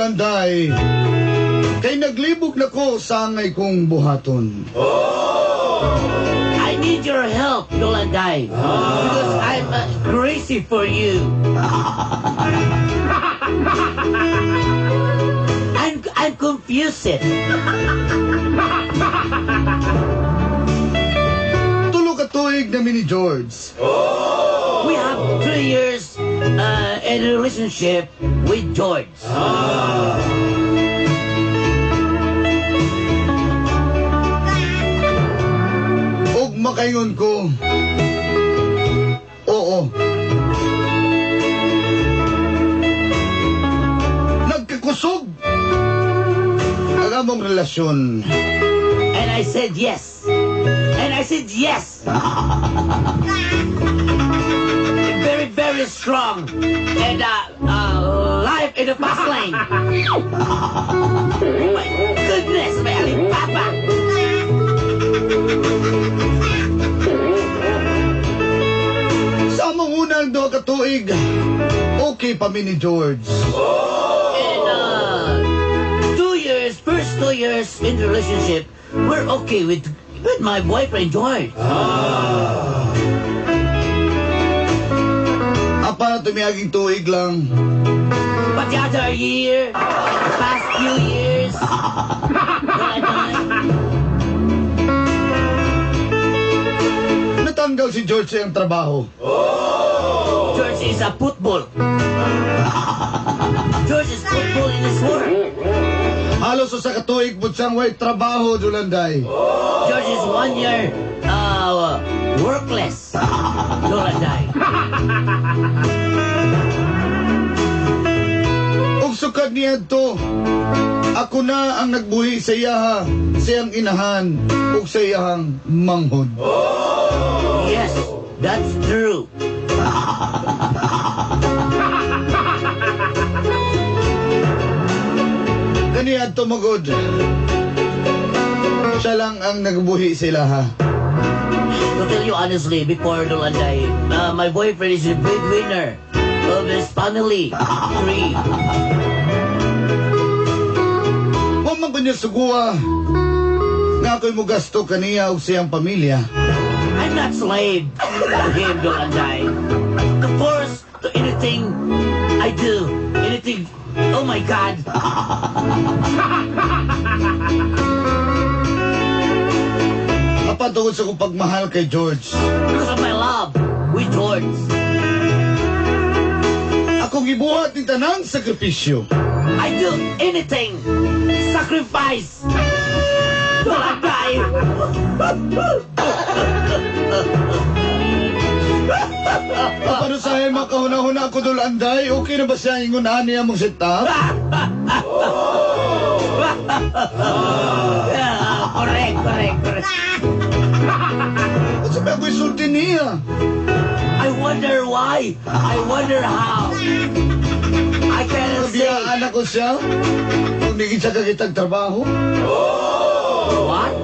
Dulanday, kay naglibog na ko sa angay kong buhaton. I need your help, Dolanday, because I'm crazy for you. I'm confused. Tulo ka tuig na mi ni George. We have 3 years in a relationship with George. Ug makaingon ko, oo. Nagkakusog ang among relasyon. And I said yes. And I said yes. Very, very strong. And life in the fast lane. Oh my goodness, may alipapa. Sa among unang duha ka tuig, okay pa mi ni George. And 2 years, first 2 years in the relationship, we're okay with my boyfriend George. Apa na tumiaging tuig lang. But the other year, the past few years, wala. Natanggal si George sa iyang trabaho. George is a football. George is football in his work. Halos sa katuig pud siyang way trabaho, Dulanday. George is one year workless. Dolanday. Ug sukad niadto, ako na ang nagbuhi sa iyaha, sa iyang inahan, ug sa iyahang manghod. Yes, that's true. Kaniadto magod, siya lang ang nagbuhi sa ilaha. To tell you honestly, before Dolanday, my boyfriend is a breadwinner of his family. Three. Wa man ko niya suguha nga ako'y mugasto kaniya ug siyang pamilya. I'm not slave to him, Dolanday. To force to anything I do, anything. Oh my God. Apan tungod sa akong pagmahal kay George, Because of my love with George, akong gibuhat ni tanang sakripisyo. I do anything. Sacrifice. Dolanday. Apan usahay makahuna-huna ako, Dulanday, okay na ba siya ingon ani among setup? Yeah, correct, correct, correct. Unsa ba ako isulti niya? I wonder why. I wonder how. I cannot say. Nabiyaan ako siya kung di siya kakitag trabaho. What?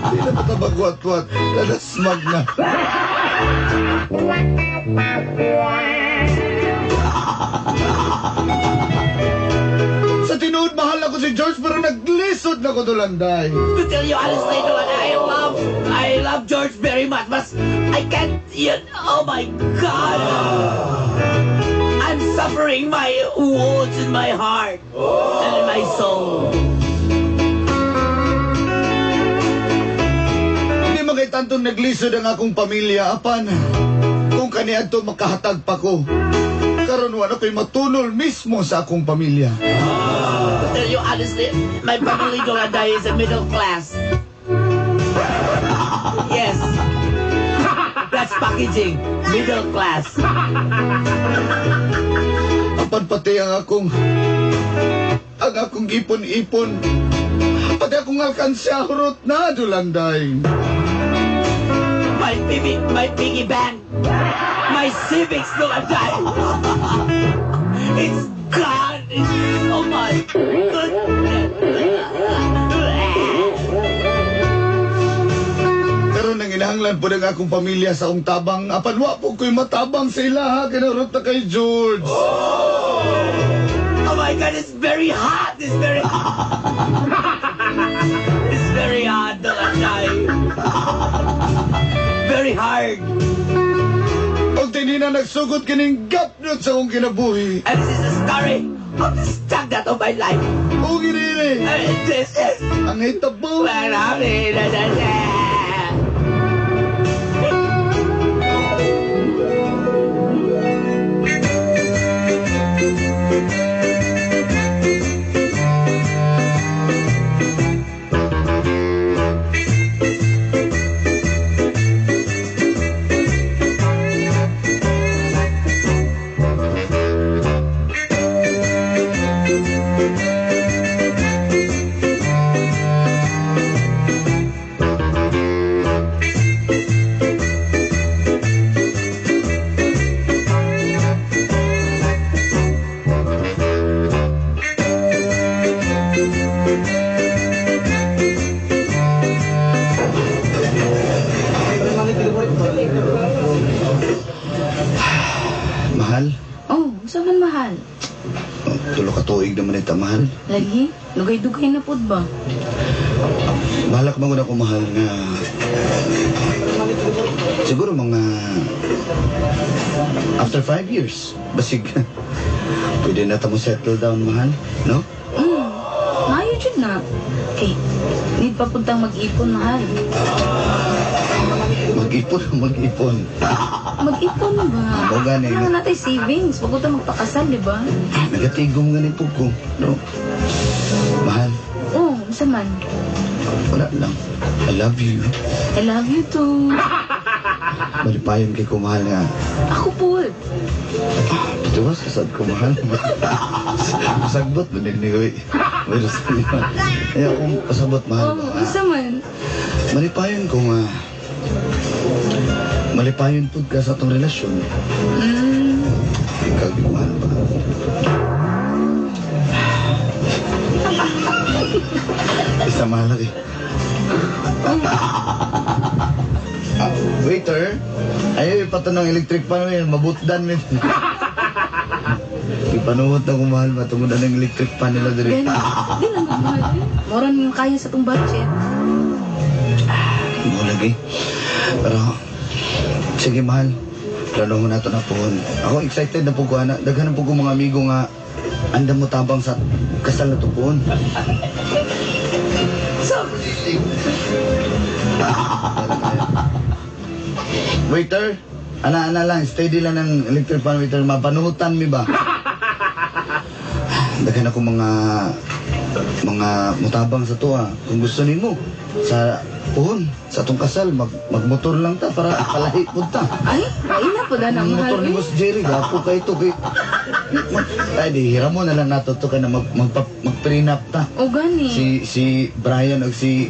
Di na matabagwat-wat. Ladasmag na. Sa tinuod, mahal ako si George pero naglisod na ko, Dulanday. To tell you honestly, Dolan, I love George very much, but I can't. Oh my God! I'm suffering my wounds in my heart and in my soul. Hindi man kay tantong naglisod ang akong pamilya, apan kung kaniadto makahatag pa ko. Karon wala ko'y matunol mismo sa akong pamilya. To tell you honestly, my family, Dolanday, is a middle class. Yes. That's packaging. Middle class. Apan pati ang akong ipon-ipon, pati akong alkansya hurot na, Dulanday. My piggy bank, my savings, Dolanday. It's gone. Oh my goodness. Karon nang inahanglan Kinahanglan po ng akong pamilya sa akong tabang. Apan wa po ko'y matabang sa ilaha. Kinarot na kay George. Oh my God, it's very hot. It's very It's very hot, Dulachay. Very hard. Og dinhi na nagsugod kining gapnot sa akong kinabuhi. And this is the story of the stagnant of my life. O ginili, And this is ang hitabo. where I'm in. Mahal? Oh, unsa man, mahal? Oh, tulo ka tuig naman ita, mahal. Lagi, dugay-dugay na pud ba? Balak man gud ako, mahal, nga siguro mga after 5 years, basig pwede na ta mo settle down, mahal, no? Maayo jud na. Kay need pa pud tang mag-ipon, mahal. Mag-ipon, mag-ipon. Mag-ipon ba? Mao gani. Kailangan natin savings bago ta magpakasal, di ba? Nagatigom nga ni po ko, no? Mahal, Oh, unsa man? Wala lang. I love you. I love you too. Malipayon kay ko, mahal, nga. Ako pud. Tuwas ka sad ko, mahal. Sagbot mo din ni Uy. Pero ay, akong pasabot, mahal Oh, ba? unsa man? Malipayon ko nga. Malipayon pud ka sa atong relasyon. Ikaw di, mahal ba? Isa, mahal eh. Ah, waiter, ay ipatanong electric pan eh, mabutdan mi. Ipanuhot na kung mahal ba, tungod na ng electric pan nila diri. Gani. Di lang mahal eh. Mura nang kaya sa tong budget. Mo lagi. Pero, sige, mahal. Plano mo na ito na po. Ako excited na po ko, ana. Daghan na po ko mga amigo nga andam mo tabang sa kasal na to po. Waiter, ana ana lang, steady lang ng electric pan, waiter, mapanuhutan mi ba? Daghan ako mga mutabang sa tuwa. Kung gusto nimo sa puhon, sa atong kasal, magmotor lang ta para kalahi pud ta. Ay, ay na po na Ang mahal. motor ni eh. Boss Jerry, gapo kay ito kay. Ay, di hira mo na lang nato to kay na mag prenup ta. O gani. Si si Brian o si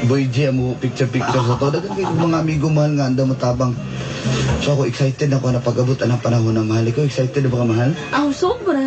Boy G mo picture picture sa to. Daghan kay mga amigo, mahal, nga anda mo tabang. So ako excited ako na pag-abot ang panahon na, mahal. Ikaw, excited na ba ka, mahal? Aw, sobra.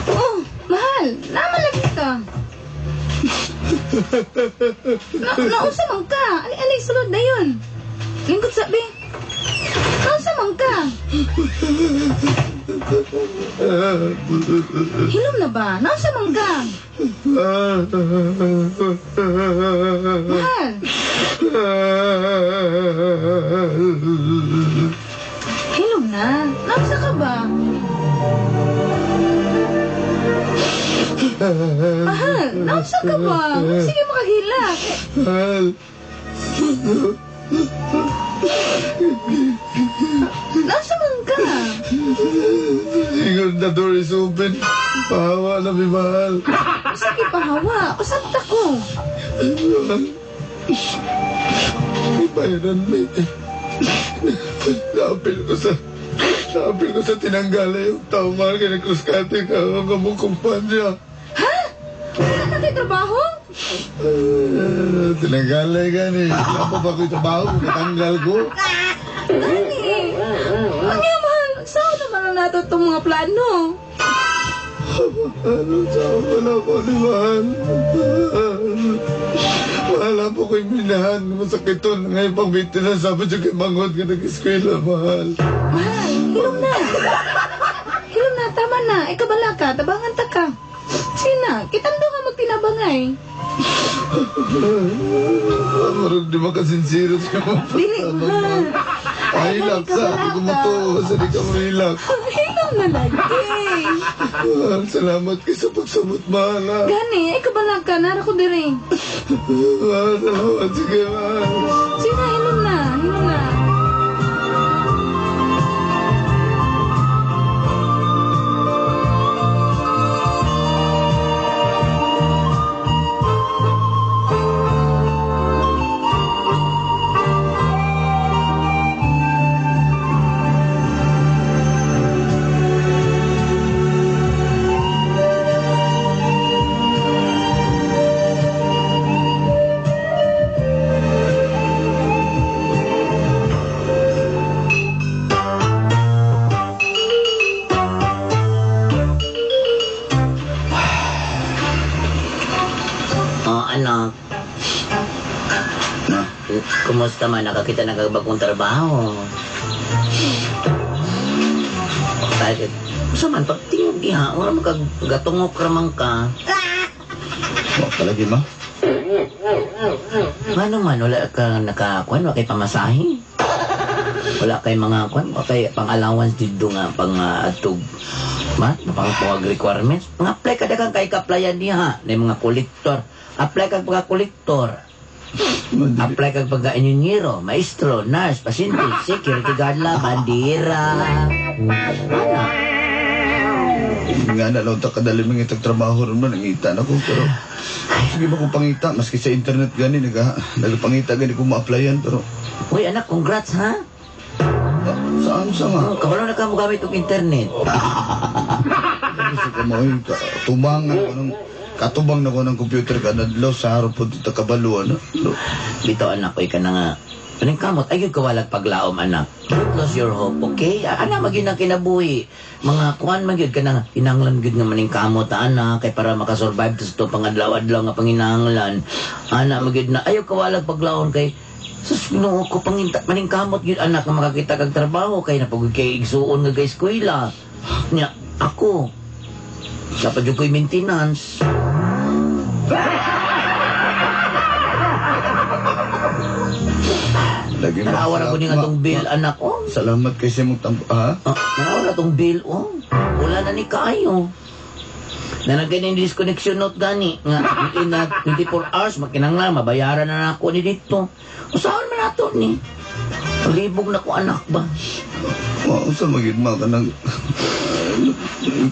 Oh, mahal. Naman lagi ka. Na naunsa man ka? Ali-ali sulod na yun. Lingkod sabi. Naunsa man ka? Hilom na ba? Naunsa man ka? Mahal. Hilom na. Naunsa ka ba? Mahal, naunsa ka ba? Sige makahilak. Mahal. Naunsa man ka? Ingon, the door is open. Pahawa na mi, mahal. Sige pahawa, usab ta ko. Ibayaran mi. Naapil ko sa tinanggala yung tao, mahal, kaya nag-cross-cutting ka ang among kumpanya. Ha? Wala na kay trabaho? Tinanggalay gani. Wala pa ba ko'y trabaho kung natanggal ko? Gani. Ang mahal, saan naman na nato itong mga plano? Ano sa wala ko ni mahal. Mahal po ko'y minahan. Masakiton. Ngayon pang maintenance. Sabi siya kay Manghod ka nag-eskwela, mahal. Mahal, hilom na. Hilom na, tama na. Ikabala ka, tabangan ta ka. Sina, kitando ka magtinabangay. Marag di makasinsiro siya mo. Dili, mahal. Ay, laksa. Ako kumutuo. Sa di ka mahilak. Hilom na lagi. Mahal, salamat kay sa pagsabot, mahal. Gani, ikabala ka. Nara ko diri. Mahal, salamat. Sige, mahal. Sina, hilom na. Hilom na. Oh, anak. Na? Kumusta man? Nakakita na kag bagong trabaho. Bakit? Sa man, pagtingog diha, wala mo kag gatungok ramang ka. Wa palagi, ma. Ngano man, wala ka nakakuan, wala kay pamasahe. Wala kay mga kuan, wala kay pang-allowance dito nga, pang atog. Ma, pang puwag requirements. Mga apply ka dagang kay ka-applyan diha, na mga kolektor. Apply kag pagka-kolektor. Apply kag pagka-engineero, maestro, nurse, pasyente, security guard la, bandera. Ana. Nga na lang ta kadali mga itag trabaho ron man, nangita na ko. Pero sige ba kung pangita, maski sa internet gani, nagpangita gani kung ma-applyan, pero Uy, anak, congrats ha. Saan sa nga? Oh, kabalo na ka mo gamit og internet. Gusto ko mo, tumang ako ng katubang na ko ng computer ka, nadlaw sa harap po dito kabaluan. No? Bitaw anak, oy ka na nga. Anong kamot? Ay, kawalag paglaom, anak. Don't lose your hope, okay? Ana, magyud ang kinabuhi. Mga kuan, magyud ka na, inanglan gyud nga maning kamot, anak, kay para makasurvive sa itong pangadlaw-adlaw nga panginanglan. Ana, magyud na, ayaw kawalag paglaom kay, sus, Ginoo ko, panginta, maning kamot gyud, anak, nga makakita kag trabaho, kay napugod kay igsuon nga kay eskwela. Nya, ako, dapat yung ko'y maintenance. Lagi ma- Naawa na ko ni nga tong bill, anak, oh. Salamat kay sa imong tampo, ha? Ah, naawa na tong bill, oh. Wala na ni kaayo. Nanagay na yung disconnection note gani. Nga, in 24 hours, makinanglan, mabayaran na ako ni dito. Usahan man nato ni. Palibog na ko, anak ba? Wa, unsa magyud ma ka nang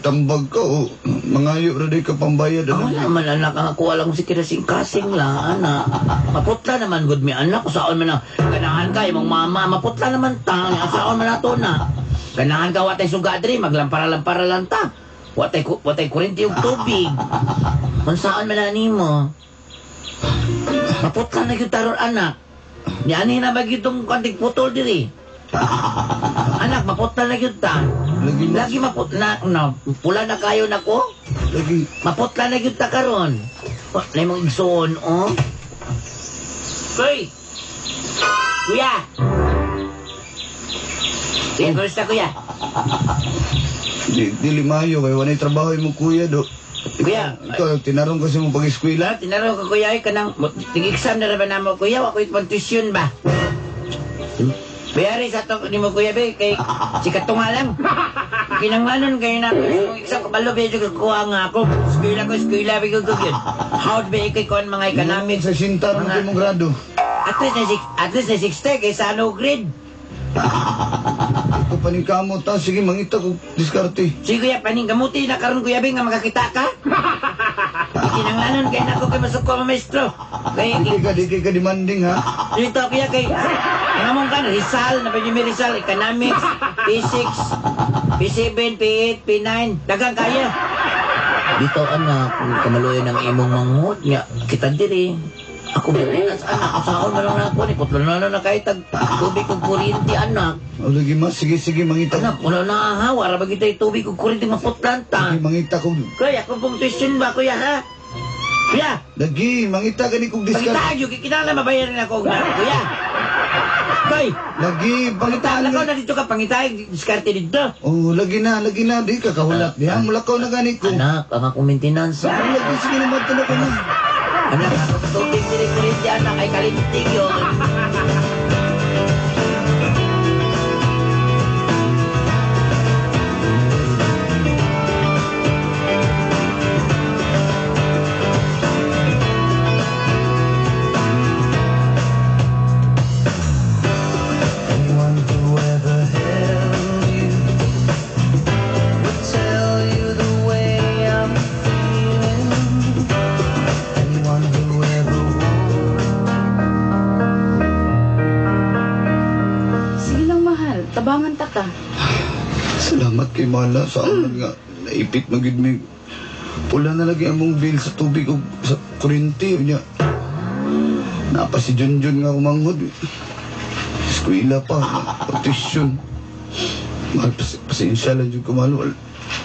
tambag ka, oh. Mangayo ra di ka pambayad, Ah, ano? wala man, anak. Ang ako alang si kasing-kasing lang, anak. Maputla naman, good mi, anak. Usaon man na, ganahan ka, imong mama. Maputla naman ta. Usaon man na to na. Ganahan ka, watay suga diri, maglampara-lampara lang ta. Watay kurente yung tubig. Unsaan man na nimo? Maputla na yung taron, anak. Niani na ba itong kanting putol diri? Anak, maputla na yun ta. Lagi ma- Lagi maputla na, pula na kayo na ko. Lagi. Maputla na yun ta karon. Na imong igsoon, oh. Kuy! Kuya! Kuya, kumusta kuya? Di, dili maayo kay walay trabaho imong kuya do. Kuya, Ikaw tinarong kasi mong pag-eskwela. Tinarong ko kuya ay kanang tig-exam na ra ba namo kuya, wa ko'y pang-tuition ba? Bayari sa to nimo kuya be kay si katunga lang. Kinanglanon kayo na kung isang kabalo medyo kuha nga ako. Eskwela ko, eskwela ko ko yun. How to be kon mga economics. Sa sinta ron Mga- mong grado. At least na 60 kaysa ano grade. Ako paningkamot ta. Sige, mangita ko diskarte. Sige kuya, paning kamuti na karon kuya Bing nga makakita ka. Kinanglanon kayo na ako kay masuko mga maestro. Kay Di ka demanding ha. dito kuya kay ang among kan Rizal na pwede may Rizal economics P6 P7 P8 P9 daghang kaya. Dito anak, kung kamaluyo ng imong manghod nga kita diri. Ako bukas anak, usaon man lang ako ni putlo na na kay tag tubig ug kuryente anak. O lagi ma, sige sige mangita. Anak, wala na ha, wala ba kita tubig ug kuryente maputlan ta. Lagi mangita ko. Kuya, ako pong tuition ba kuya ha? Kuya, Lagi mangita gani kog diskarte. pangita yun, kinahanglan mabayaran ako og na, kuya. Koy, Lagi pangita pangita. ko na dito ka pangita diskarte dito. Oh, lagi na di ka kahulat diha. Mulakaw na gani ko. Anak, ang akong maintenance. Oh, lagi sige na matulog ka na. Anak, akong tubig diri kuryente anak ay kalimtig yun. Anyone who ever held you would tell you the way I'm feeling. Anyone who ever would. Sige lang, mahal. Tabangan ta ka. Salamat kay Mala sa amon nga naipit magid mi. Pula na lagi among bill sa tubig ug sa kuryente unya. Napa si Junjun nga kumanghod. Eskwela pa, tuition. Mahal, pasensya lang jud ko mahal.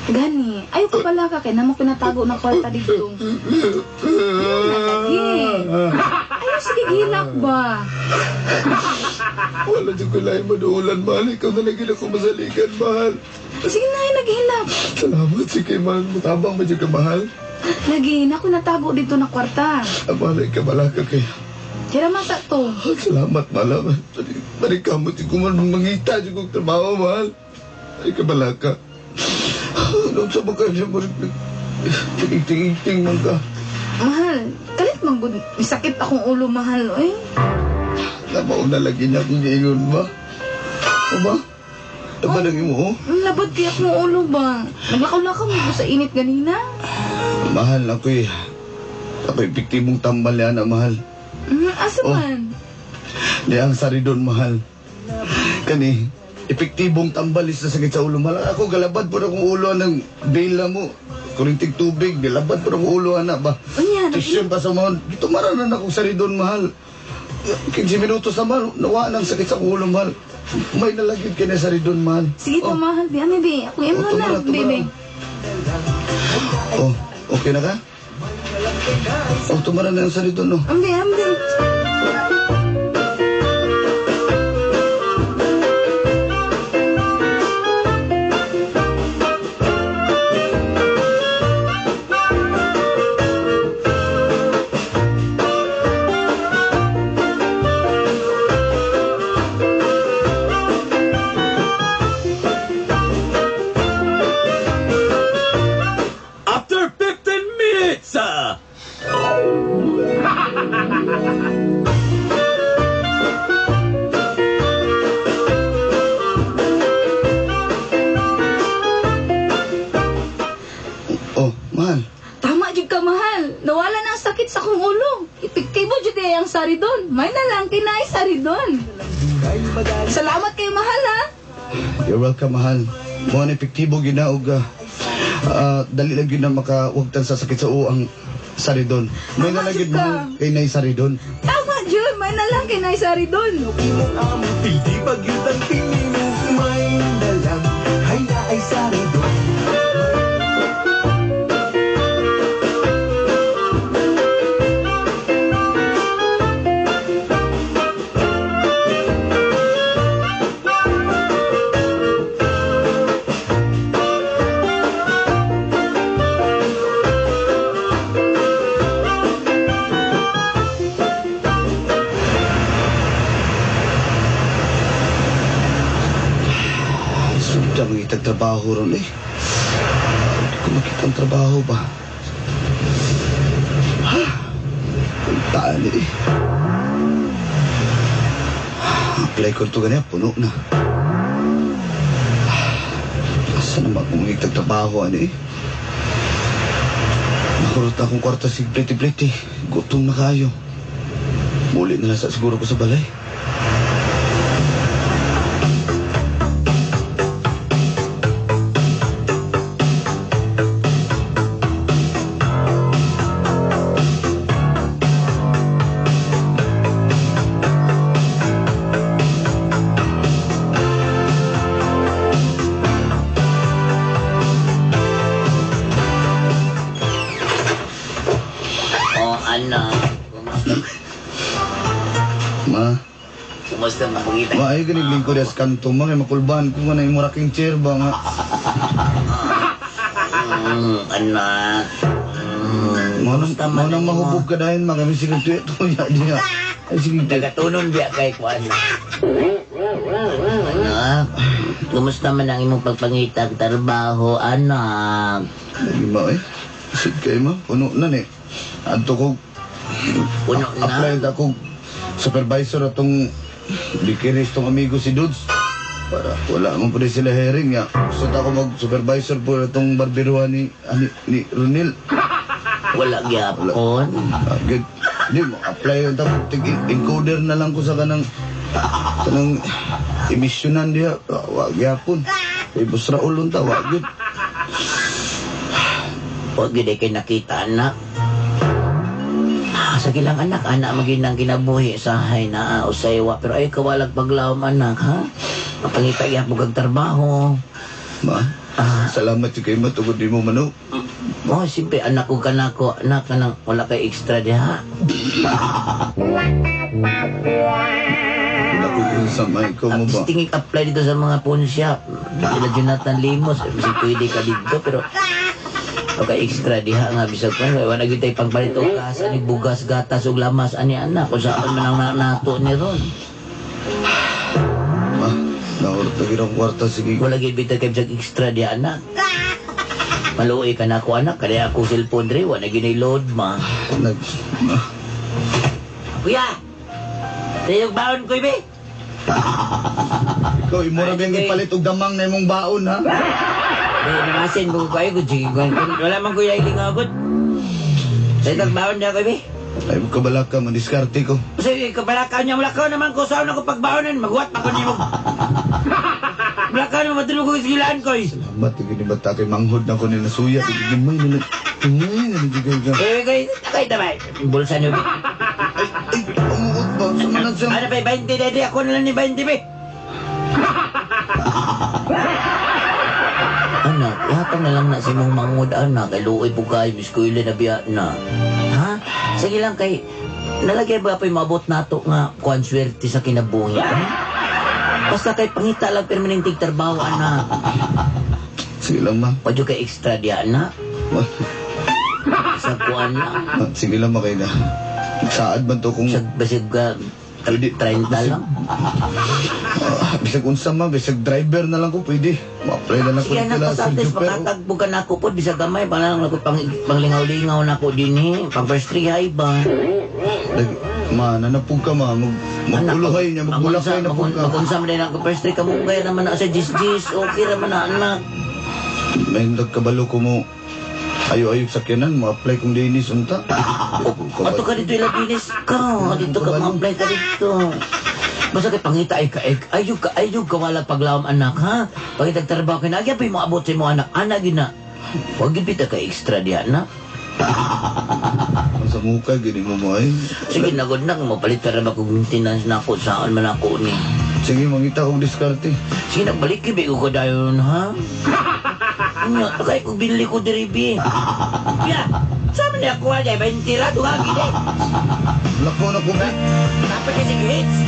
Gani, ayaw ka pala ka kay namo pinatago ng kwarta dito. Ayun na lagi. Ayaw sige gilak ba? Wala jud ko lahi maduulan, mahal. Ikaw na lagi ako masaligan, mahal. Sige na, ay naghilak. Salamat sige, mahal. Mutabang ba jud ka, mahal? Lagi, nako natago dito na kwarta. Ang mahal, ikaw malaka kay. Kira mata to. Salamat, mahal. Balik ka mo, ko man mangita jud kog trabaho, mahal. Ay, kabalaka. Ano sa mga siya mo tingting man ka. Mahal, kalit man gud. May sakit akong ulo, mahal. Eh. Namauna lagi niya akong giingon ba? O ba? Tama lang mo, oh. Ang labad kaya akong ulo ba? Naglakaw-lakaw mo sa init ganina. Mahal, ako'y epektibong tambal yan, ah, mahal. Asa Oh. man? Di ang saridon, mahal. Kani, epektibong tambal is sa sakit sa ulo. Mahal, ako galabad po na akong ulo ng bela mo. Kurintig tubig, galabad po na akong ulo, anak ba? Unya, Tisyon pa sa mga, tumara na akong saridon, mahal. 15 minutos na, mahal. Nawa ng sakit sa ulo, mahal. May nalagid ka na saridon, mahal. Sige to, Oh. mahal. Di, ano, be? Ako imo Oh, na, tumara, tumara. baby. Oh, okay na ka? Oh, tumara na ang saridon, no? Ambi, ambi. After 15 minutes. Oh, mahal. Tama jud ka, mahal. Nawala na ang sakit sa akong ulo. Epektibo jud eh ang saridon. May na lang kinay saridon. Salamat kay mahal, ha? You're welcome, mahal. Mo ang epektibo ginaog dali lang yun na makawagtan sa sakit sa ulo ang saridon. May Tama, nalagid jud ka. mahal kay nay saridon. Tama jud, may na lang kay saridon. Imong amo, pildi pagyud ang tinimog, may nalang, hay na ay saridon. Sudda mangitag trabaho ron eh. Hindi ko makita ang trabaho ba. Ha? Puntaan eh. Apply ko ito ganyan, puno na. Asa naman kung mangitag trabaho ano eh. Nakurot na akong kwarta sig pliti-pliti. Gutom na kayo. Muli na lang sa siguro ko sa balay. Oh, anak. Kumusta? Ma, Kumusta mapangita? ma ay ganig lingkod as kanto ma kay makulbahan ko man ay muraking chair ba nga. Anak. Manang Kumusta man manang ang imo? mahubog ka dahil ma kami sige tuyo to ya diya. Ay sige tuyo. Nagatunon biya kay ko, anak. Anak, kumusta man ang imong pagpangitag trabaho, anak? Lagi ma eh. Sit kay ma, puno na ni. Adto ko Puno na. Apply ako supervisor atong dikiris tong amigo si Dudes. Para wala man pwede sila hearing nga. Gusto ta ako mag-supervisor po atong barberuhan ni Ronel. Wala gyapon. Ah, good. Di mo apply yung tapos encoder na lang ko sa kanang emisyonan diha. Wa gyapon. Kay Boss Raul unta wa gyud. Huwag gyud kay nakita, anak. Ah, sige lang, anak. Anak, maginang kinabuhi sa hay na usaywa. Pero ay kawalag paglawom, anak, ha? Mapangita iya po kag trabaho. Ma, salamat jud kay ma tungod nimo mano. Oh, siyempre, anak ko ka na ko. Anak ka nang wala kay extra diha. Wala ko kung sa may ikaw mo ba. Tingin apply dito sa mga pawn shop. Sila Jonathan Limos. Kasi pwede ka dito, pero okay, extra diha nga bisag pa. Wala gyud tay pagpalit og gas, ani bugas, gatas ug lamas ani anak kung saan man ang nato ni ron. Ma, nahurot na gyud ang kwarta sige. Wala gyud bitag kay bisag extra diha anak. Maluoy ka na ako anak, kaya ako cellphone dre, wala gyud load ma. Nag ma, Kuya! Tayo baon ko ibe. ikaw imo ra bang ipalit og damang na imong baon ha. Di, namasin mo ko kayo, good sige. Wala man kuya iling agad. Tayo baon niya ko ibe. Ay kabala ka madiskarte ko. Kasi kabalakaw niya, mulakaw naman ko, saan ako pagbaonan, magwat pa ko niyo. Mulakaw naman, matulog ko sigilaan ko. Salamat gid ba ta kay manghod na ko ni nasuya sige gamay na lang. Gamay na lang jud ka. Eh, kay, kay tamay. Bulsa niyo. Ay, ay, umuot ba? Sa man siya. Ano pa, 20 dede, ako na lang ni 20 be. Anak, ihatag na lang na si mong mangod, anak. Kay luoy po kayo, miss ko na biya na. Ha? Sige lang kay, nalagay ba pa'y maabot nato nga kuan swerte sa kinabuhi? Ha? Basta kay pangita lang permanenteng trabaho, anak. Sige lang ma. Wadyo kay extra diya, anak. Ma, Sa kuan lang. ma, sige lang ma kay na. Saad man to kung Bisag, basig ka, Pwede. 30 lang. Bisag unsa ma, bisag driver na lang ko pwede. Ma-apply na lang ko Sige anak, nila basta sa at least super. makatagbo ka na ako po. Bisag gamay, parang ako panglingaw-lingaw na ako din eh. Pang first three high ba? Ma, nanapog ka ma. Maguluhay niya, magbulakay na pug ka. Magunsa man din ako first three. Kamu kaya naman na sa jis-jis. Okay raman na anak. May nagkabalo ko mo. Ayo-ayo sakyanan, ma-apply kong dinis unta. Ato ka dito ilabinis ka. Dito ka ma-apply ka dito. Basta kay pangita ay ka ayog ka ayog ka wala paglawom anak ha. Pangita trabaho kay nagya pa mo abot sa imo anak. Anak gid na. Wag gid pita ka extra diha na. Sa muka gini mo mo ay. Sige na gud na kung mapalit ka ra ba kog maintenance na ako saan man ako ni. Sige, mangita kong diskarte. Sige na balik kay ko dayon ha. Nya kay ko binili ko diri bi. Ya, sa man ako ay 20 ra duha gid eh. Lako na ko ba? Dapat kasi hits.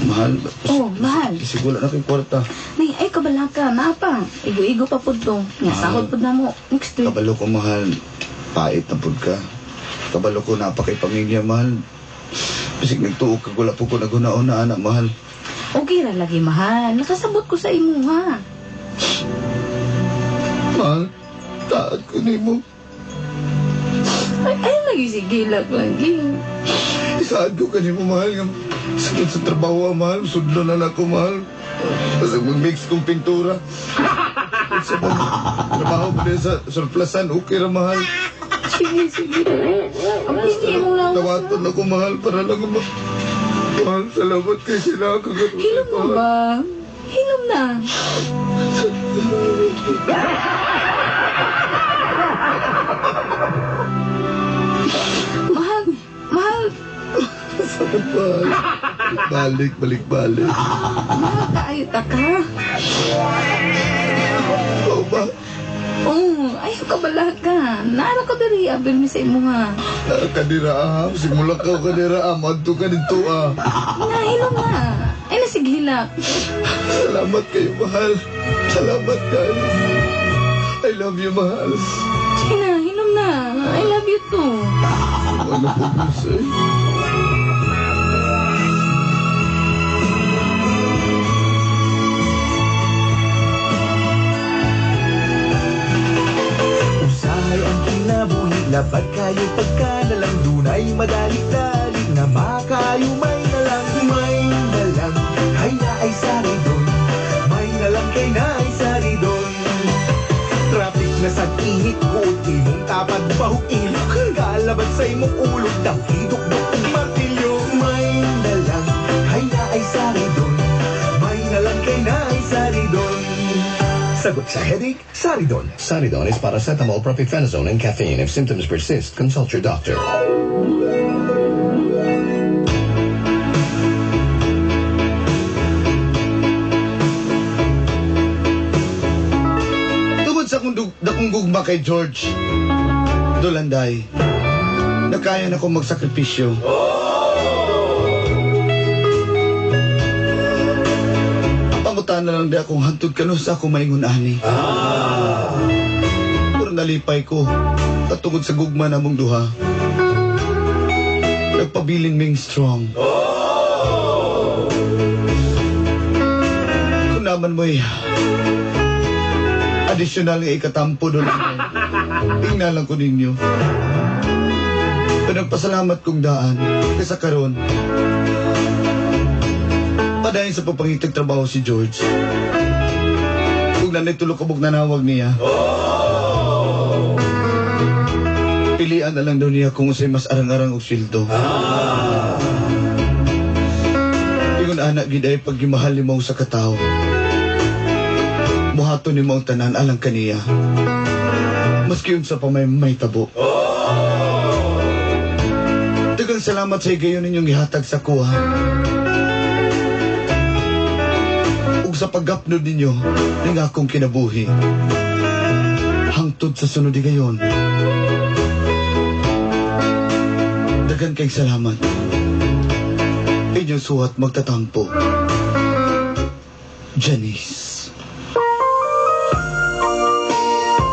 Mahal. Oh, mahal. Kasi wala na kay kwarta. Nay, ay kabala ka, naa pa. Igo-igo pa pud to. Nga sahod pud na mo next week. Kabalo ko mahal. Pait na pud ka. Kabalo ko napakay pamilya mahal. Bisig nagtuo ka, wala po ko naghuna-una, anak, mahal. Okay ra lagi, mahal. Nakasabot ko sa imuha. Mahal, taat ko nimo. Ay, ay lagi sige lang lagi. Isaad ko kanimo, mahal. Nga, sakit sa trabaho, ah, mahal. Sudlo na lang ako, mahal. Basta mag-mix kong pintura. Sa pag trabaho ko din sa surplasan, okay ra, mahal. Sige, sige. Ang pili mo lang. Tawaton ako, mahal, para lang mahal, salamat kay sila. Hilom mo ba? Hilom na. Mahal, mahal, Sakit, mahal. Balik, balik, balik. mahal kaayo ta ka. Oo ba? Oo, ayaw ka balaga. Naara ko diri, abel mi sa imuha. Kadira, ah. Simula ka, kadira, ah. Madto ka dito, ah. Nahilom na. Ay, nasighilak. Salamat kayo, mahal. Salamat kayo. I love you, mahal. Sige na, hilom na. I love you too. Ano po sir? Usahay ang kinabuhi, labad kayo pagkanalang dunay madali-dali na makayo may nalang, hay na ay saridon, may nalang kay na ay saridon. Traffic na sa init ko, imong tapad bahok ilok, kalabad sa imong ulo, dahidok-dok og martilyo. May nalang, hay na ay saridon, may nalang kay na ay saridon. Sagot sa headache, Saridon. Saridon is paracetamol, propyphenazone, and caffeine. If symptoms persist, consult your doctor. Tungod sa akong dakong gugma kay George Dolanday, nakaya na akong magsakripisyo. Pangutan na lang di akong hantod kano sa akong maingon ani. Pero nalipay ko, katungod sa gugma namong duha. Nagpabilin ming strong. Kung naman mo'y additional nga ikatampo doon. Tingnan lang ko ninyo. Pero nagpasalamat kong daan kaysa karon. Padayon sa pagpangitag trabaho si George. Kung nanay tulog kabog nanawag niya. Pilian na lang daw niya kung unsay mas arang-arang og sweldo. Ingon anak gid ay pag gimahal nimo sa katawo. Muhaton nimo ang tanan alang kaniya. Maski unsa pa may tabo. Daghang salamat sa higayon ninyong gihatag sa kuha. Ug sa paggapnod ninyo ning akong kinabuhi. Hangtod sa sunod higayon. Daghan kay salamat. Inyong suhat magtatampo. Janice.